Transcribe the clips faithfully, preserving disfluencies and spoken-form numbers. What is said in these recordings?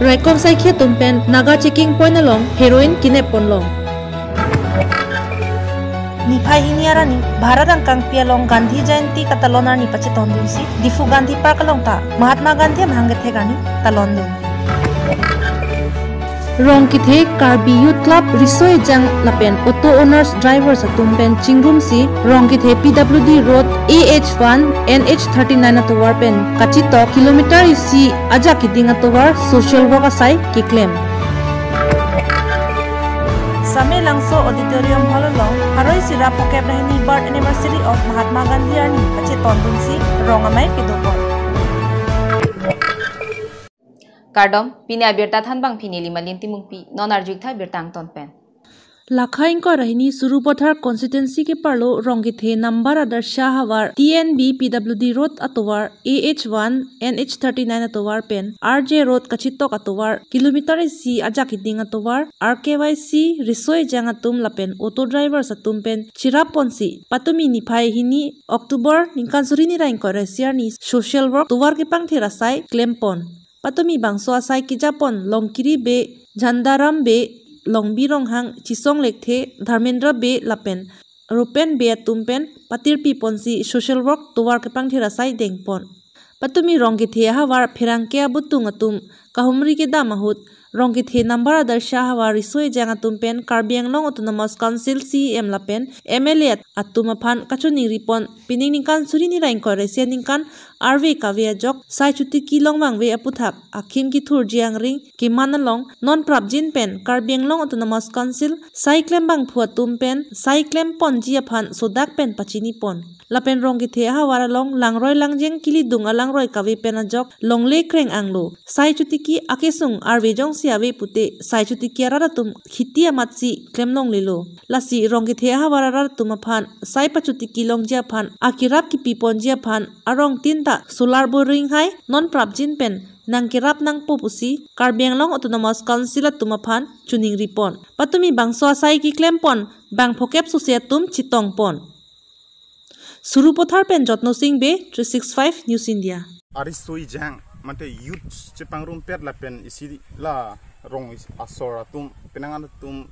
Raikom saikhi atum pen Naga checking point along heroin kinep ponlong. Niphai hini arni Bharat angkangpi along Gandhi Jayanti katalon arni pachetondunsi Diphu Gandhi Park along ta Mahatma Gandhi amahang kethek arni talondun. Rong kethe Karbi Youth Club Riso Ejang lapen auto owners drivers atum pen chingrumsi rong kethe P W D Road A H one N H thirty-nine atovar pen kachitok kilometer isi ajak keding atovar social work asai keklem. Samelangso Auditorium Hall along pharo isi ra phokep ra hini birth anniversary of Mahatma Gandhi arni pachetondunsi rong amei kedopon. Kardom, pini abirta thanbang pini Limalin Timungpi, non arju-ik tha birta angton pen. Lakha ingkoi ra hini Sarupathar constituency keparlo rong kethe Nambar Adarsha havar T N B P W D Road atovar A H one N H thirty-nine atovar pen R J Road kachitok atovar kilometer isi ajak keding atovar R K Y C Riso Ejang atum lapen auto drivers atum pen cherap ponsi patumi niphai hini October ningkan suri ni ra ingkoi ra isi arni social work tovar kepangthir asai klem pon. Patumi bangso asai kejapon Longkiri Bey, Jhandaram Bey, Longbi Ronghang, Chisong Lekthe, Dharmendra Bey lapen Rupen Bey atum pen patirpi ponsi social work tovar kepangthir asai dengpon. Patumi rong kethe ahavar pherangke abutung atum kahumri kedam ahut rong kethe Nambar Adarsha havar Riso Ejang atum pen Karbi Anglong Autonomous Council C E M lapen M L A at-, atum aphan kachoningri pon pining ningkan suri ni ra ingkoi ra isi aningkan arve kave ajok sai chotiki longvangve aputhak akhim kethurji angring keman along non prapjin pen Karbi Anglong Autonomous Council sai klembangphu atum pen sai klem ponji aphan sodak pen pachini pon. Lapen rong kethe ahavar along langroi langjeng kelidung alangroi kave pen ajok longle kreng anglo. Sai chotiki akesung arve jongsi ave pute sai chotiki arat atum kheti amatsi klem longlelo. Lasi rong kethe ahavar arat atum aphan sai pachotiki longji aphan akerap kepi ponji aphan arong tin ta solar boring hai non prapjin pen nangkerap nangpo pusi Karbi Anglong Autonomous Council atum aphan choningri pon. Patumi bangso asai keklem pon bang phokep sose atum chetong pon. Sarupathar pen Jotno Singh Bey, three six five News India. Ari soi jang, mate youth chepangrumpet lapen isi la rong is-, asor atum, penang atum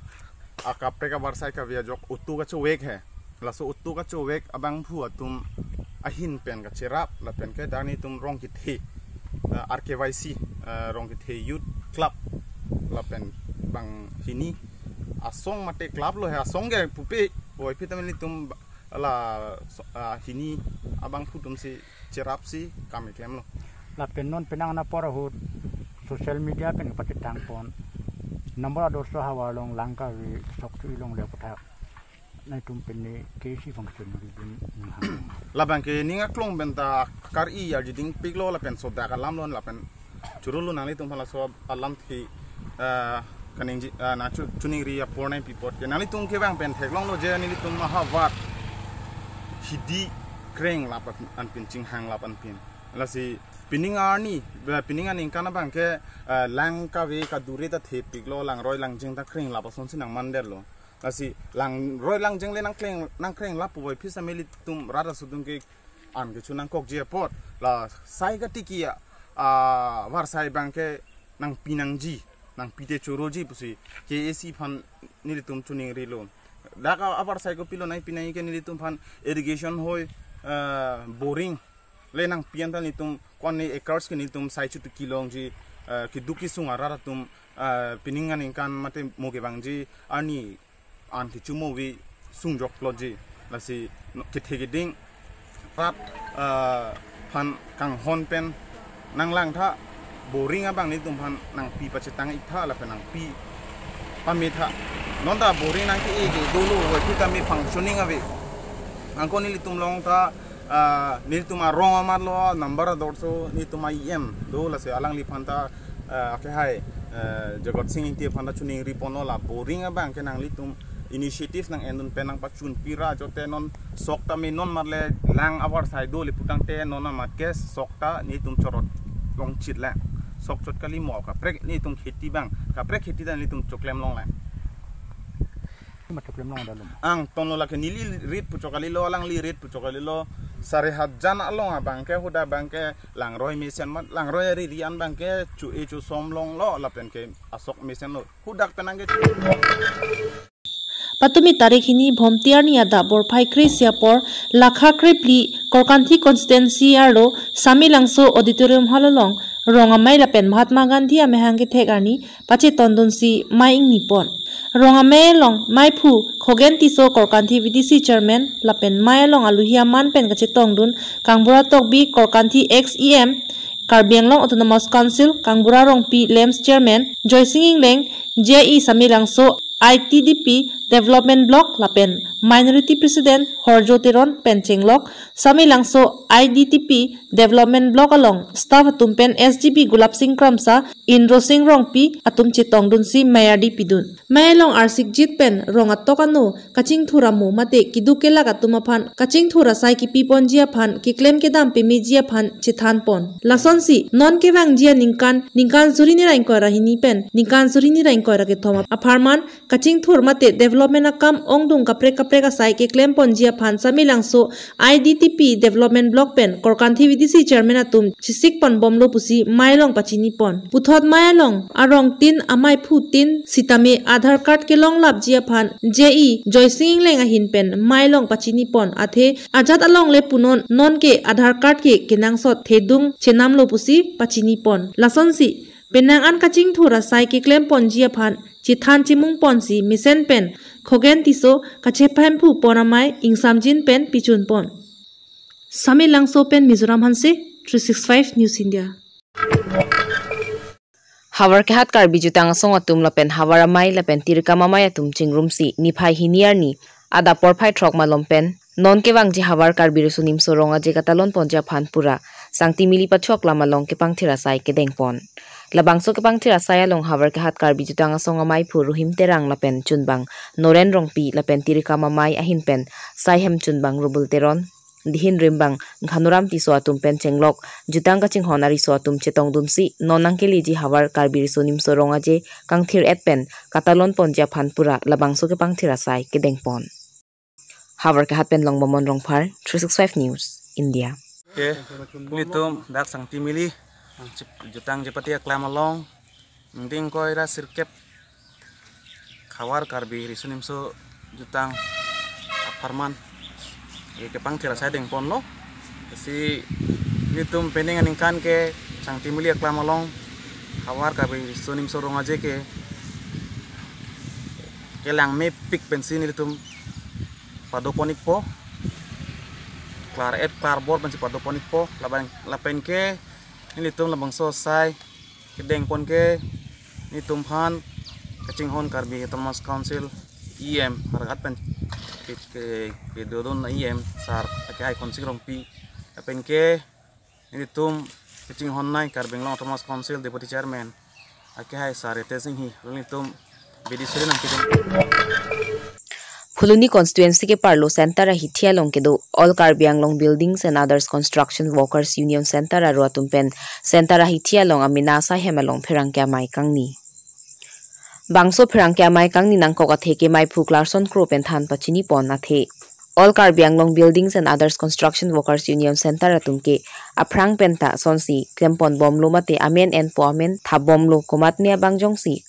akaprek avarsai kave ajok auto kachovek he. Laso auto kachovek abangphu atum ahin pen kacherap lapen ke dani atum rong kethe, eh, R K Y C, eh, rong kethe Youth Club lapen bang hini asong mate club lo he asong ke pupe oi phi ta nelitum la so-, ah, hini abangphu atumsi cherapsi kam keklemlo. Lapen non penang anapor ahut social media pen pachetang pon Nambar Adarsha havar along lang kave sok chu ilongle aputhak nangtum pen ne K C function ridun nang hang. Labang ke ning aklong pen ta kar-i arjiding piklo lapen sodak alam lo lapen churulu nanglitum hala so alam thi, eh, kaningje, eh, nangchu-, choningri apor nangpi apot ke nanglitum kevang pen theklonglo je nelitum ahavar hidi kreng lap an-, anpin chinghang lap anpin. Lasi pining arni, eh, pining aningkan abang ke, eh, lang kave kadure ta thepiklo langroi langjeng ta kreng lap asonsi nangmanderlo. Lasi langroi langjeng le nangkreng, nangkreng lap puvoiphit sa nelitum rat asudung ke an kecho nangkokji apot la sai katiki a, a, avarsai abang ke nangpi nangji, nangpi te choroji pusi K A C aphan nelitum choningrilo. Dak a, avarsai kopilo nangpi nangji ke nelitum aphan irrigation hoi, eh, boring le nangpi anta nelitum ko-an ne acres ke nelitum sai chotiki longji, eh, keduk kesung arat atum, eh, pining aningkan mate mo kevangji arni an kecho mo vi sungjok plotji. Lasi no-, kethe keding rat, eh, aphan kanghon pen nanglang tha boring abang nelitum aphan nangpi pachetang ik tha lapen nangpi pame tha. Non ta boring nangke-e ke dolo, wai phi kami functioning ave. Angko nelitum along ta, ah, nelitum arong amat lo, Nambar Adarsha nelitum a-E M do lasi alangliphan ta, ah, ke hai, eh, Jagat Sing Ingti aphan ta choningri ponlo la boring abang ke nanglitum initiative nang-endun pen nangpachunpi ra ajote non sok ta me non marle lang avarsai do le putangte non amat ke sok ta nelitum chorot longchit lang. Sok chot kali mo kaprek nelitum kheti abang, kaprek kheti ta nelitum choklem longlang. Ma choklem long dalum. Angtonlo lake neli rit pu chokalilo, alangli rit pu chokalilo, Sarihat jan along abangke, huda abangke langroi mesen mat, langroi ari rian abangke chu e chu som longlo lapenke asok mesen lo. Hudak penang ke Patumi tarik hini Bhomti arni adap porphai kre-isi apor, lakha krephli Korkanthi constituency arlo Samelangso Auditorium Hall along rong amei lapen Mahatma Gandhi amahang kethek arni pachetondunsi mei ingni pon. Rong amei along meiphu Khogen Tisso, Korkanthi V D C chairman, lapen mei along aluhi aman pen kachetongdun Kangbura Tokbi, Korkanthi ex E M, Karbi Anglong Autonomous Council, Kangbura Rongpi, LAMPS chairman, Joysing Engleng, J E Samelangso I T D P Development Block lapen Minority President Horjo Teron pen chenglok Samelangso I D T P Development Block along staff atum pen S D P Gulap Sing Kramsa, Indro Sing Rongpi atum chetongdunsi mei ardi pidun. Mei along arsikjit pen rong atok ano kachingthur amo mate keduk kelak atum aphan kachingthur asai kepi ponji aphan keklem kedam pemeji aphan chethan pon. Lasonsi non kevangji aningkan, ningkan suri ni ra ingkoi ra hini pen ningkan suri ni ra ingkoi ra kethom apharman kachingthur mate development akam ongdung kaprek kaprek asai keklem ponji aphan Samelangso I D T P Development Block pen Korkanthi V D C chairman atum chesik pon bomlo pusi mei along pachini pon. Puthot mei along arong tin, ameiphu tin sitame Aadhaar card kelong lapji aphan J E Joysing Engleng ahin pen mei along pachini pon, athe ajat along le punon nonke Aadhaar card ke kenangsot thedung chenamlo pusi pachini pon. Lasonsi penang an kachingthur asai keklem ponji aphan chethan chimung ponsi mesen pen Khogen Tisso kachepahemphu pon amei ingsamjin pen pichun pon. Samelangso pen Mizoram Hanse, three six five News India. Havar kehat Karbi jutang asong atum lapen havar amei lapen tirikam amei atum chingrumsi niphai hini arni adap porphai throk malom pen non kevangji Havar Karbi Riso Nimso Rong Aje katalon ponji aphan pura Sangti Mili pachuak lam along kepangthir asai kedeng pon. Labangso kepangthir asai along Havar kehat Karbi jutang asong ameiphu Ruhim Terang lapen chunbang Noren Rongpi lapen tirikam amei ahin pen saihem chunbang Rubul Teron, dihin rimbang Nkhanuram Tisso atum pen chenglok jutang kachinghon ariso atum chetongdunsi non nangkeleji Havar Karbi Riso Nimso Rong Aje kangthir-et pen katalon ponji aphan pura labangso kepangthir asai kedeng pon. Havar kehat pen Longbomon Rongphar, three six five News India. Ke, nelitum dak Sangti Mili, chip-, jutang chepate aklam along, ingdeng ingkoi ra sirkep Havar Karbi Riso Nimso jutang apharman, eh, kepangthir asai deng ponlo. Si nelitum penang aningkan ke Sangti Mili aklam along Havar Karbi Riso Nimso Rong Aje ke kelang mepik pensi nelitum pado pon-ikpo. Klar-et klarbor pensi pado pon-ikpo. Lapen, lapen ke nelitum labangso asai kedeng pon ke nelitum aphan kachinghon Karbi Autonomous Council E M, Howraghat pen ke, ke, kedodun E M sar akehai Khonsing Rongpi. Lapen ke nelitum kachinghon nei Karbi Anglong Autonomous Council Deputy Chairman akehai sar Ritesh Enghi, nelitum bidi suri nangkiding. Phuloni constituency keparlo Center ahithi along kedo All Karbi Anglong Buildings and Others Construction Workers Union Center aro atum pen Center ahithi along amena asaihem along pherangke amei kangni. Bangso pherangke amei kangni nangkok athe ke meiphu Clarkson Kro pen than pachini pon athe All Karbi Anglong Buildings and Others Construction Workers Union Center atum ke aphrang penta sonsi klem pon bomlo mate amen enpo amen thap bomlo komatne abang jongsi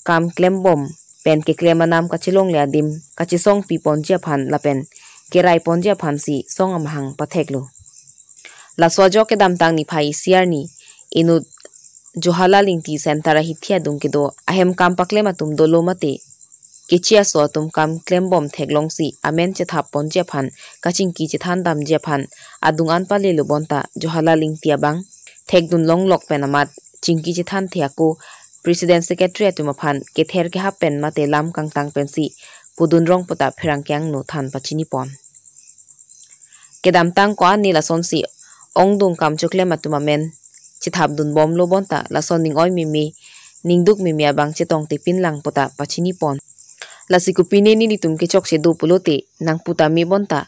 kam klem bom pen keklem anam kachelongle adim kachesong pi ponji aphan lapen kerai ponji aphansi song amahang patheklo. Laso ajok kedamtang niphai isi arni inut Johalal Ingti Center ahithi adung kedo ahem kam paklem atum dolo mate kechi aso atum kam klem bom theklongsi amen chethap ponji aphan kachingki chethan damji aphan adung an palelo bonta Johalal Ingti abang thekdun longlok pen amat chingki chethanthe ako President Secretary atum aphan kether kehap pen mate lam kangtang pensi pudun rong puta pherangke angno than pachini pon. Kedamtang ko-an ni lasonsi ongdung kam choklem atum amen chethap dun bomlo bonta lason ning-oi meme ningduk meme abang chetongte pinlang puta pachini pon. Lasi kopine nelitum kechokche do pulote nangpu tame bonta.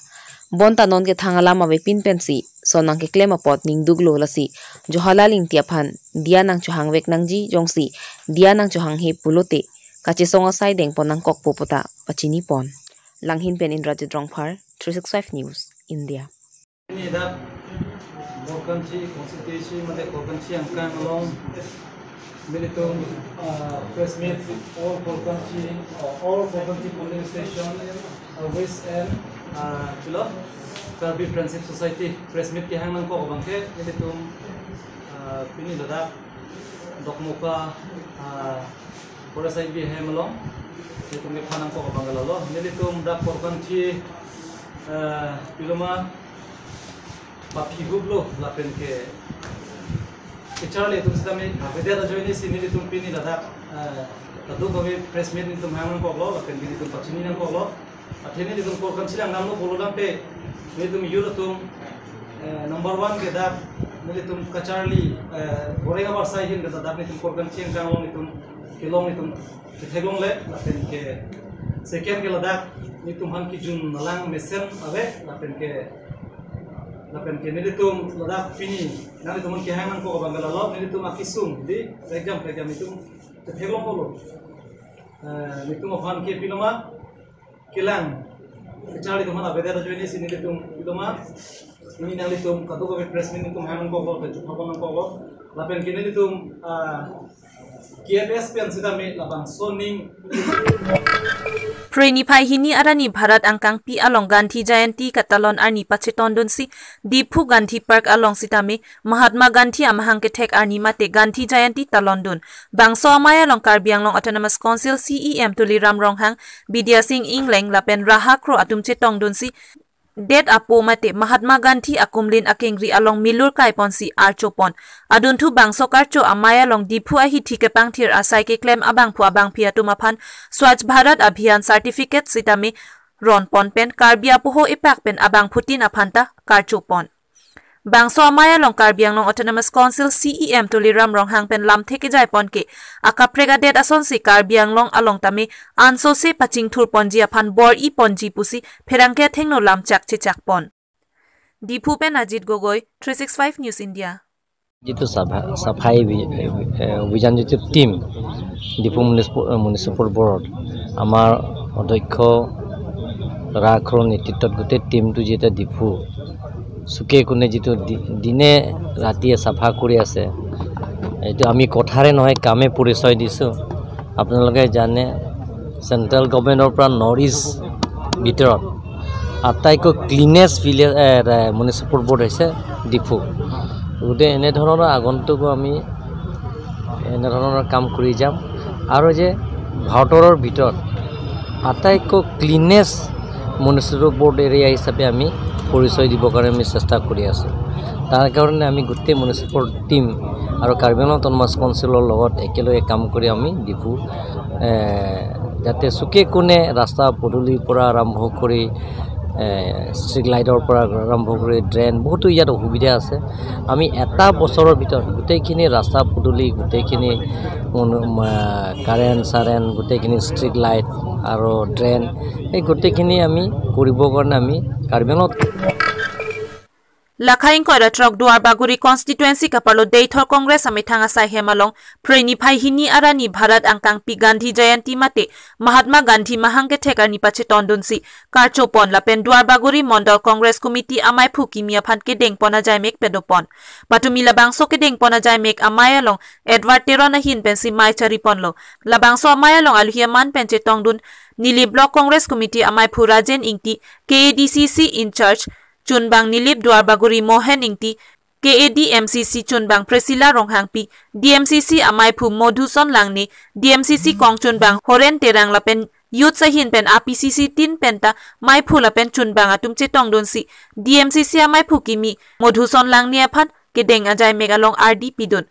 Bonta non kethang alam avepin pensi son nangkeklem apot ningduklo lasi Johalal Ingti aphan diya nangchohangvek nangji jongsi diya nangchohanghe pulote kachesong asai deng pon nangkokpo puta pachini pon. Langhin pen Indrajit Rongphar, three six five News, India. Pini dak Korkanthi constituency mate Korkanthi angkang along nelitum, ah, press meet all Korkanthi, uh, all Korkanthi polling station, uh, West and, uh, pilo Karbi Friendship Society press meet kehang nangkok abangke nelitum, uh, pini ladak Dokmoka, uh, Forest I B hem along nelitum kephan nangkok abang ke lalo. Nelitum dak Korkanthi, uh, piloma paphiguplo lapen ke kacharli atum sitame avedet ajoine si nelitum pini ladak, eh, kadokave press meet nelitum hang nangkoklo lapen ke nelitum pachini nangkoklo. Athe nelitum Korkanthi lang namlo pulo tangte nelitum youth atum, eh, number one ke dak nelitum kacharli, eh, goreng abarsai ahin ke ladak nelitum Korkanthi angkang along nelitum kelong nelitum ketheklongle lapen ke second ke ladak nelitum aphan kejun alang mesen ave lapen ke lapen ke nelitum ladak pini nanglitum aphan kehang nangkok abang ke lalo, nelitum akesung di prekjam prekjam nelitum ketheklong pulo. Eh, nelitum aphan ke piloma kelang kacharli atum aphan avedet ajoine si nelitum piloma pini nanglitum kadokave press meet nelitum hang nangkoklo, penchuk hapon nangkoklo lapen ke nelitum, ah, K F S pen sitame labangso ning. Phre niphai hini arni Bharat angkangpi along Gandhi Jayanti katalon arni pachetongdunsi Diphu Gandhi Park along sitame Mahatma Gandhi amahang kethek arni mate Gandhi Jayanti talondun. Bangso amei along Karbi Anglong Autonomous Council C E M Tuliram Ronghang, Bidya Sing Engleng lapen Raha Kro atum chetongdunsi det apo mate Mahatma Gandhi akumlin akengri along milur kaiponsi archopon. Adunthu bangso karcho amei along Diphu ahithi kepangthir asai keklem abangphu abangphi atum aphan Swachh Bharat Abhiyan certificate sitame ronpon pen Karbi apoho epak pen abangphutin aphanta karchopon. Bangso amei along Karbi Anglong Autonomous Council C E M Tuliram Ronghang pen lamthe kejaipon ke akaprek adet asonsi Karbi Anglong along tame ansose pachingthurponji aphan bor-iponji pusi pherangke athengno lamchak chechakpon. Diphu pen Ajit Gogoi, three six five News India. যিটো চাফা চাফাই অভি- এ, অভিযান যিটো টিম ডিফু মিউনিচিপ- municipal board, আমাৰ অধ্যক্ষ ৰাসৰ নেতৃত্বত গোটেই টিমটো যিটো ডিফু চুকে কোণে যিটো দি- দিনে ৰাতিয়ে চাফা কৰি আছে, এইটো আমি কথাৰে নহয়, কামে পৰিচয় দিছোঁ। আপোনালোকে জানে, চেণ্ট্ৰেল গভৰ্ণমেণ্টৰ পৰা নৰ্থ ইষ্ট ভিতৰত আটাইতকৈ ক্লিনেষ্ট ভিলেজ, এ, এ, মিউনিচিপেল বৰ্ড হৈছে ডিফু। গতিকে এনেধৰণৰ আগন্তুকো আমি এনেধৰণৰ কাম কৰি যাম। আৰু যে ভাৰতৰ ভিতৰত আটাইতকৈ ক্লিনেষ্ট মিউনিচিপেল বৰ্ড এৰিয়া হিচাপে আমি পৰিচয় দিবৰ কাৰণে আমি চেষ্টা কৰি আছোঁ। তাৰ কাৰণে আমি গোটেই মিউনিচিপেল টিম আৰু কাৰ্বি আংলং অট'নমাছ কাউন্সিলৰ লগত একেলগে কাম কৰি আমি ডিফু, এ, যাতে চুকে কোণে ৰাস্তা পদূলিৰ পৰা আৰম্ভ কৰি, এ, ষ্ট্ৰীট লাইটৰ পৰা আৰম্ভ কৰি ড্ৰেইন, বহুতো ইয়াত অসুবিধা আছে। আমি এটা বছৰৰ ভিতৰত গোটেইখিনি ৰাস্তা পদূলি, গোটেইখিনি মনো- মা- কাৰেণ্ট চাৰেণ্ট, গোটেইখিনি ষ্ট্ৰীট লাইট আৰু ড্ৰেইন, এই গোটেইখিনি আমি কৰিবৰ কাৰণে আমি কাৰ্বি আংলঙত Lakha ingkoi ra throk Duarbagori constituency kaparlo Deithor Congress amethang asai hem along Phre niphai hini arni Bharat angkangpi Gandhi Jayanti mate Mahatma Gandhi mahang kethek arni pachetongdunsi karchopon lapen Duarbagori Mondol Congress Committee amaiphu kimi aphan kedengpon ajaimek padopon. Patumi labangso kedengpon ajaimek amei along Edward Teron ahin pensi mei chariponlo. Labangso amei along alohi aman pen chetongdun Nilip Block Congress Committee amaiphu Rajen Ingti, K A D C C in charge chunbang Nilip, Duarbagori Mohen Ingti, K A D M C C chunbang Priscilla Ronghangpi, D M C C amaiphu Modhuson Langne, D M C C kong chunbang Horen Terang lapen youth ahin pen a P C C tin penta meiphu lapen chunbang atum chetongdunsi D M C C amaiphu kimi Modhuson Langne aphan kedeng ajaimek along ardi pidun.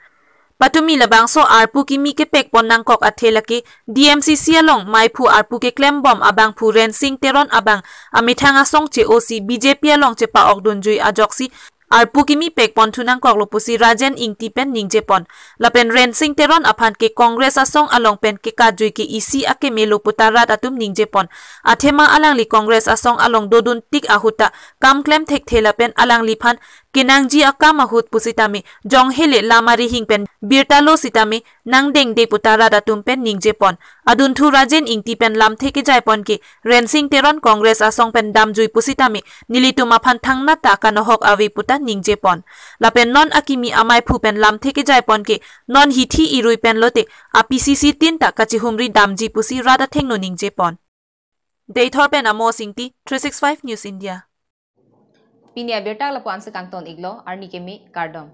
Patumi labangso arpu kimi kepekpon nangkok athe lake D M C C along meiphu arpu keklembom abangphu Rensing Teron abang amethang asong che-osi B J P along chepa-okdunjui ajoksi arpu kimi pekponthu nangkoklo pusi Rajen Ingti pen ningjepon. Lapen Rensing Teron aphan ke Congress asong along pen kekatjui ke isi akemelo puta rat atum ningjepon. Athema alangli Congress asong along dodun tik ahut ta kam klem thekthe lapen alangliphan kenangji akam ahut pusitame jong hele lam arihing pen birta lo sitame nangdengde puta rat atum pen ningje pon. Adunthu Rajen Ingti pen lamthe kejai pon ke Rensing Teron Congress asong pen damjui pusitame nelitum aphan thangnat ta kanohok ave puta ningje pon. Lapen non akimi amaiphu pen lamthe kejai pon ke non hithi irui pen lote a P C C tin ta kachihumri damji pusi rat athengno ningje pon. Deithor pen Amos Ingti, three six five News India. Pini abirta lapu-an si kangton iklo, arni keme kardom.